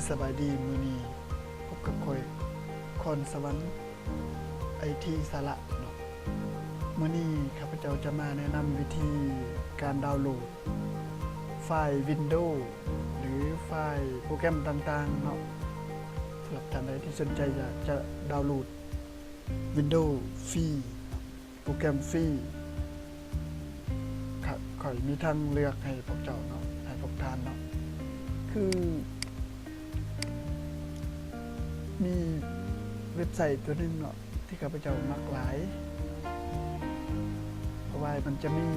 ສະບາຍດີ, ມື້ນີ້ພົບກັບຂ້ອຍ ຄອນສະຫວັນ ໄອທີ ສາລະເນາະ. ມື້ນີ້ຂ້າພະເຈົ້າຈະມາແນະນຳວິທີການດາວໂຫຼດໄຟລ໌ວິນໂດ ຫຼື ໄຟລ໌ໂປຣແກຣມຕ່າງໆເນາະ. ສຳລັບທ່ານໃດທີ່ສົນໃຈຢາກຈະດາວໂຫຼດວິນໂດຟຣີ ໂປຣແກຣມຟຣີ ຂ້ອຍມີທາງເລືອກໃຫ້ພວກເຈົ້າເນາະ, ໃຫ້ພວກທ່ານເນາະ. ຄືມີເວັບໄຊຕົວໜຶ່ງເນາະ ທີ່ຂ້າພະເຈົ້າມັກຫຼາຍ, ເພາະວ່າມັນຈະມີ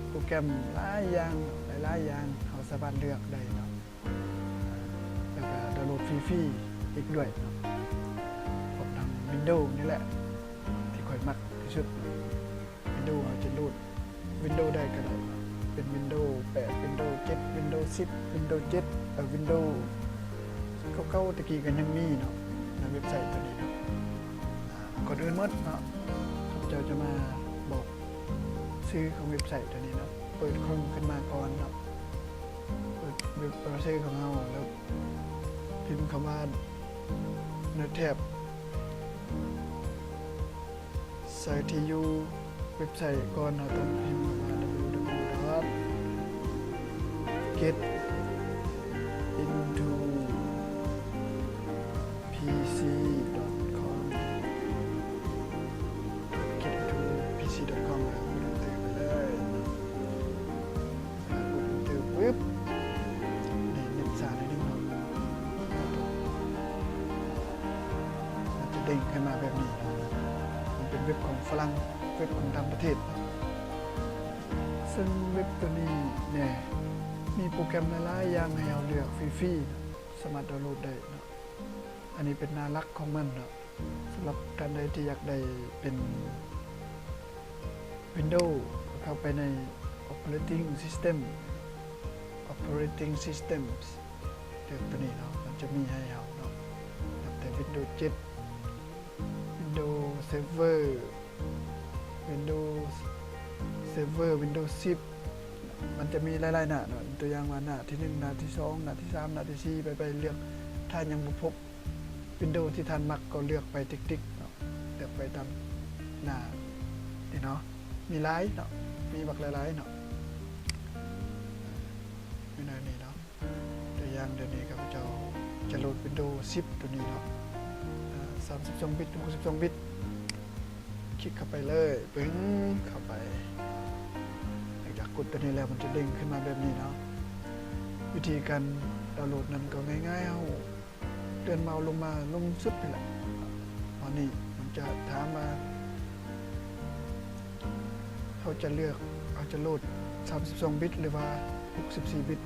ໂປຣແກຣມຫຼາຍຢ່າງ, ຫຼາຍໆຢ່າງ ເຮົາສາມາດເລືອກໄດ້ເນາະ. ແລ້ວກະດາວໂຫຼດຟຣີໆອີກດ້ວຍເນາະ. ພວກທາງວິນໂດນີ້ແຫຼະທີ່ຂ້ອຍມັກທີ່ສຸດ. ວິນໂດ ເຮົາຈະໂຫຼດວິນໂດໃດກໍໄດ້ເນາະ, ເປັນວິນໂດແປດ ວິນໂດເຈັດ ວິນໂດສິບ ວິນໂດເຈັດ ເອີ ວິນໂດເກົ່າໆ ແຕ່ກີ້ກໍຍັງມີເນາະ ໃນເວັບໄຊຕົວນີ້ເນາະ. ອາ ກ່ອນອື່ນໝົດເນາະ ຂ້າພະເຈົ້າຈະມາບອກຊື່ຂອງເວັບໄຊຕົວນີ້ເນາະ. ເປີດໂຄຣມຂຶ້ນມາກ່ອນເນາະ, ເປີດເວັບເບຣາເຊີຂອງເຮົາ ແລ້ວພິມຄຳວ່າໃນແທັບ ໃສ່ທີ່ຢູ່ເວັບໄຊກ່ອນ, ເຮົາຕ້ອງພິມວ່າ www.getintophc.com ເນາະ. getintophc.com ແລ້ວກົດເຕີໄປເລີຍ. ກົດເຕີປຶບ ນີ້ເນັດຊ້າໜ້ອຍໜຶ່ງເນາະ, ມັນຈະເດ້ງຂຶ້ນມາແບບນີ້ເນາະ. ມັນເປັນເວັບຂອງຝຣັ່ງ, ເວັບຂອງຕ່າງປະເທດເນາະ. ເຊິ່ງເວັບຕົວນີ້ແນ່ ມີໂປຣແກຣມຫຼາຍໆຢ່າງໃຫ້ເຮົາເລືອກຟຣີໆເນາະ, ສາມາດດາວໂຫຼດໄດ້ເນາະ. ອັນນີ້ເປັນໜ້າຫຼັກຂອງມັນເນາະ. ສຳລັບທ່ານໃດທີ່ຢາກໄດ້ເປັນວິນໂດ ກໍເຂົ້າໄປໃນ Operating System Operating Systems ເລືອກຕົວນີ້ເນາະ, ມັນຈະມີໃຫ້ເຮົາເນາະ ນັບແຕ່ວິນໂດເຈັດ ວິນໂດເຊີເວີ ວິນໂດເຊີເວີ ວິນໂດສິບ ມັນຈະມີຫຼາຍໆໜ້າເນາະ. ຕົວຢ່າງວ່າໜ້າທີໜຶ່ງ ໜ້າທີສອງ ໜ້າທີສາມ ໜ້າທີສີ່ ໄປໆ ເລືອກ. ຖ້າຍັງບໍ່ພົບວິນໂດທີ່ທ່ານມັກ ກໍເລືອກໄປຕິກໆເນາະ, ເລືອກໄປຕາມໜ້ານີ້ເນາະ. ມີຫຼາຍເນາະ, ມີບັກຫຼາຍໆເນາະ, ມີໜ້ານີ້ເນາະ. ຕົວຢ່າງດຽວນີ້ຂ້າພະເຈົ້າຈະໂຫຼດວິນໂດສິບຕົວນີ້ເນາະ, ສາມສິບສອງບິດ ຫົກສິບສອງບິດ. ຄລິກເຂົ້າໄປເລີຍ, ປຶ້ງ ເຂົ້າໄປ. ຫຼັງຈາກກົດຕົວນີ້ແລ້ວ ມັນຈະເດ້ງຂຶ້ນມາແບບນີ້ເນາະ. ວິທີການດາວໂຫຼດນັ້ນກໍງ່າຍໆ, ເຮົາເລື່ອນເມົາສ໌ລົງມາ ລົງສຸດນີ້ແຫຼະ. ອັນນີ້ມັນຈະຖາມວ່າເຮົາຈະເລືອກ, ເຮົາຈະໂຫຼດສາມສິບສອງບິດ ຫຼືວ່າຫົກສິບສີ່ບິດ.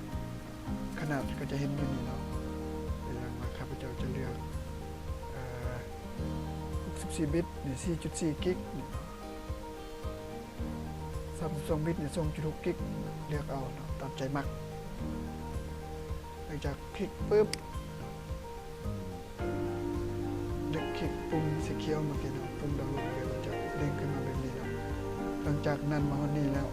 ຂະໜາດກໍຈະເຫັນຢູ່ນີ້ເນາະ. ຕົວຢ່າງວ່າຂ້າພະເຈົ້າຈະເລືອກ ເອີ ຫົກສິບສີ່ບິດນີ້ ສີ່ຈຸດສີ່ກິກນີ້, ສາມສິບສອງບິດນີ້ ສອງຈຸດຫົກກິກ, ເລືອກເອົາເນາະ ຕາມໃຈມັກ. ຫຼັງຈາກຄລິກປຶບ ໄດ້ຄລິກປຸ່ມສີຂຽວເມື່ອກີ້ເນາະ, ປຸ່ມດາວໂຫຼດເລີຍ ມັນຈະເດ້ງຂຶ້ນມາແບບນີ້ເນາະ. ຫຼັງຈາກນັ້ນມາຮອດນີ້ແລ້ວ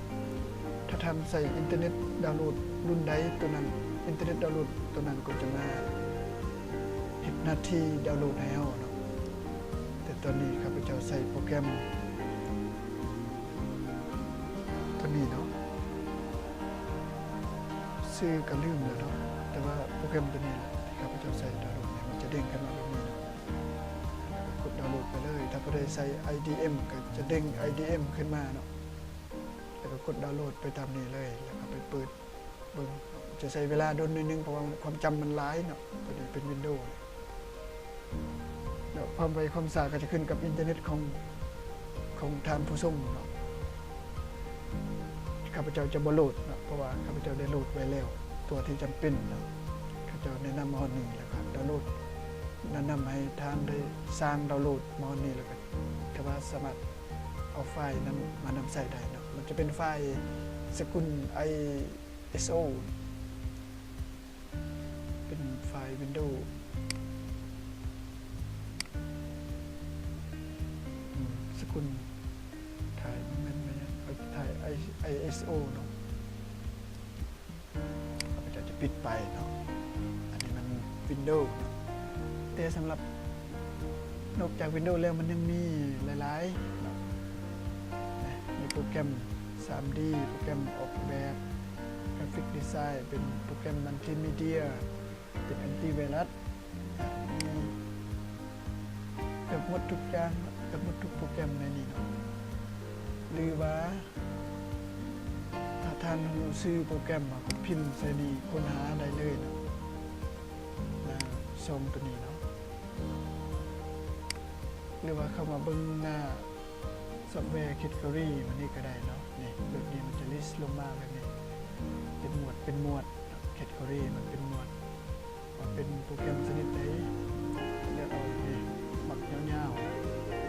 ຖ້າທ່ານໃຊ້ອິນເຕີເນັດດາວໂຫຼດລຸ້ນໃດ ຕົວນັ້ນ ອິນເຕີເນັດດາວໂຫຼດຕົວນັ້ນກໍຈະມາເຮັດໜ້າທີ່ດາວໂຫຼດໃຫ້ເຮົາເນາະ. ແຕ່ຕອນນີ້ຂ້າພະເຈົ້າໃຊ້ໂປຣແກຣມ ຕົວນີ້ເນາະ, ຊື່ກໍລືມແລ້ວເນາະ, ແຕ່ວ່າໂປຣແກຣມຕົວນີ້ແຫຼະທີ່ຂ້າພະເຈົ້າໃຊ້ດາວໂຫຼດໃຫ້, ມັນຈະເດ້ງຂຶ້ນມາແບບນີ້ເນາະ. ແລ້ວກໍກົດດາວໂຫຼດໄປເລີຍ. ຖ້າຜູ້ໃດໃຊ້ໄອດີເອັມ ກໍຈະເດ້ງໄອດີເອັມຂຶ້ນມາເນາະ, ແລ້ວກໍກົດດາວໂຫຼດໄປຕາມນີ້ເລີຍ, ແລ້ວກໍໄປເປີດເບິ່ງ. ຈະໃຊ້ເວລາດົນໜ້ອຍໜຶ່ງ ເພາະວ່າຄວາມຈຳມັນຫຼາຍເນາະ, ຕົວນີ້ເປັນວິນໂດ. ແລ້ວຄວາມໄວຄວາມຊ້າກໍຈະຂຶ້ນກັບອິນເຕີເນັດຂອງ ຂອງທ່ານຜູ້ຊົມເນາະ. ຂ້າພະເຈົ້າຈະບໍ່ໂຫຼດເນາະ, ເພາະວ່າຂ້າພະເຈົ້າໄດ້ໂຫຼດໄວ້ແລ້ວ ຕົວທີ່ຈຳເປັນເນາະ. ເຂົາເຈົ້າແນະນຳມາຮອດນີ້ ແລ້ວກໍດາວໂຫຼດ, ແນະນຳໃຫ້ທ່ານໄດ້ສ້າງດາວໂຫຼດມາຮອດນີ້ ແລ້ວກໍຖືວ່າສາມາດເອົາໄຟລ໌ນັ້ນມານຳໃຊ້ໄດ້ເນາະ. ມັນຈະເປັນໄຟລ໌ສະກຸນໄອເອສໂອ ເປັນໄຟລ໌ວິນໂດ ອືມ ສະກຸນ ຖ່າຍ ແມ່ນ ແມ່ນ ເອີ ຖ່າຍໄອ ໄອເອສໂອເນາະ. ຂ້າພະເຈົ້າຈະປິດໄປເນາະ, ອັນນີ້ມັນເວ Windows ເນາະ. ແຕ່ສຳລັບ ນອກຈາກ Windows ແລ້ວ ມັນຍັງມີຫຼາຍໆເນາະ, ນະ ມີໂປຣແກຣມ ສາມດີ ໂປຣແກຣມອອກແບບ Graphic Design ເປັນໂປຣແກຣມ Multimedia ເປັນ Antivirus ນະ ມີເກືອບໝົດທຸກຢ່າງ ເກືອບໝົດທຸກໂປຣແກຣມໃນນີ້ເນາະ. ຫຼືວ່າ ຖ້າທ່ານຮູ້ຊື່ໂປຣແກຣມ ກໍພິມໃສ່ນີ້ ຄົ້ນຫາໄດ້ເລີຍເນາະ ໜ້າຊ່ອງໂຕນີ້ເນາະ. ຫຼືວ່າເຂົ້າມາເບິ່ງໜ້າ Software Category ມັນນີ້ກໍໄດ້ເນາະ. ນີ້ ແບບນີ້ມັນຈະ list ລົງມາແບບນີ້ ເປັນໝວດ ເປັນໝວດ Category ມັນເປັນໝວດ ວ່າເປັນໂປຣແກຣມຊະນິດໃດ ເລືອກເອົາເລີຍ. ບັກຍາວ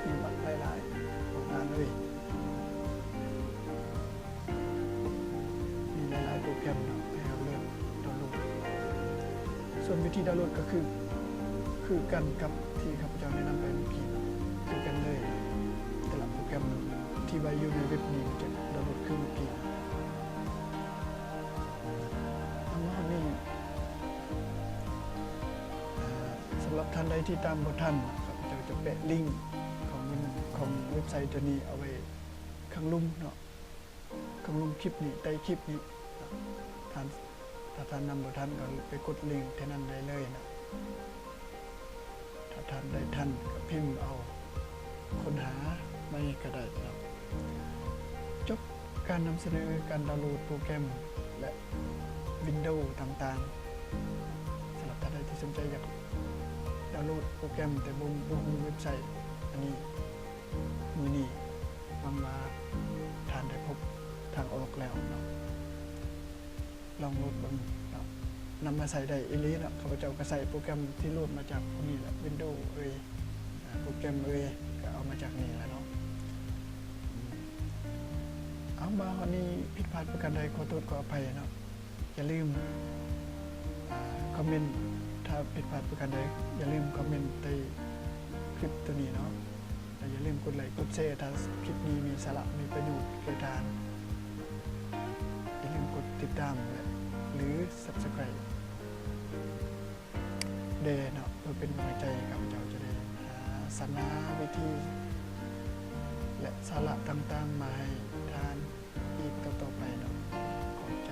ໆ ມີບັກຫຼາຍໆ ຕ້ອງການເລີຍ. ມີຫຼາຍໆໂປຣແກຣມເນາະ ໃຫ້ເຮົາເລືອກດາວໂຫຼດ. ສ່ວນວິທີດາວໂຫຼດກໍຄື ຄືກັນກັບທີ່ຂ້າພະເຈົ້າແນະນຳໄປເມື່ອກີ້ ຄືກັນເລີຍ. ແຕ່ລະໂປຣແກຣມທີ່ວ່າຢູ່ໃນເວັບນີ້ ມັນຈະດາວໂຫຼດຄືເມື່ອກີ້. ທາງເຮົານີ້ ອາ ສຳລັບທ່ານໃດທີ່ຕາມບໍ່ທັນ ຂ້າພະເຈົ້າຈະແປະລິງຂອງ ຂອງເວັບໄຊໂຕນີ້ເອົາໄວ້ຂ້າງລຸ່ມເນາະ. ຂ້າງລຸ່ມຄລິບນີ້ ໃຕ້ຄລິບນີ້ ທ່ານ ຖ້າທ່ານນຳບໍ່ທັນ ກໍໄປກົດລິງທີ່ນັ້ນໄດ້ເລີຍເນາະ. ຖ້າທ່ານໃດທັນ ກໍພິມເອົາ ຄົ້ນຫາໃໝ່ກໍໄດ້ເນາະ. ຈົບການນຳສະເໜີການດາວໂຫຼດໂປຣແກຣມ ແລະ Windows ຕ່າງໆ. ສຳລັບທ່ານໃດທີ່ສົນໃຈຢາກດາວໂຫຼດໂປຣແກຣມ ແຕ່ບໍ່ ບໍ່ຮູ້ເວັບໄຊອັນນີ້ ມື້ນີ້ຫວັງວ່າທ່ານໄດ້ພົບທາງອອກແລ້ວເນາະ. ລອງໂຫຼດເບິ່ງເນາະ ນຳມາໃຊ້ໄດ້ອີ່ຫຼີເນາະ. ຂ້າພະເຈົ້າກໍໃຊ້ໂປຣແກຣມທີ່ໂຫຼດມາຈາກພວກນີ້ແຫຼະ Windows ເອີຍ ອາ ໂປຣແກຣມເອີຍ ກໍເອົາມາຈາກນີ້ແຫຼະເນາະ. ເອົາ ມາຮອດນີ້ ຜິດພາດປະການໃດ ຂໍໂທດຂໍອະໄພເນາະ. ຢ່າລືມ ອາ ຄອມເມັນ ຖ້າຜິດພາດປະການໃດ ຢ່າລືມຄອມເມັນໃຕ້ຄລິບໂຕນີ້ເນາະ. ແລະ ຢ່າລືມກົດໄລກ໌ກົດແຊ ຖ້າຄລິບນີ້ມີສາລະ ມີປະໂຫຍດແກ່ທ່ານ. ຢ່າລືມກົດຕິດຕາມ ແລະ ຫຼື Subscribe ແດ່ເນາະ ເພື່ອເປັນກຳລັງໃຈໃຫ້ຂ້າພະເຈົ້າຈະໄດ້ຫາສັນຫາວິທີ ແລະ ສາລະຕ່າງໆມາໃຫ້ທ່ານ ອີກຕໍ່ໆໄປເນາະ. ຂອບໃຈ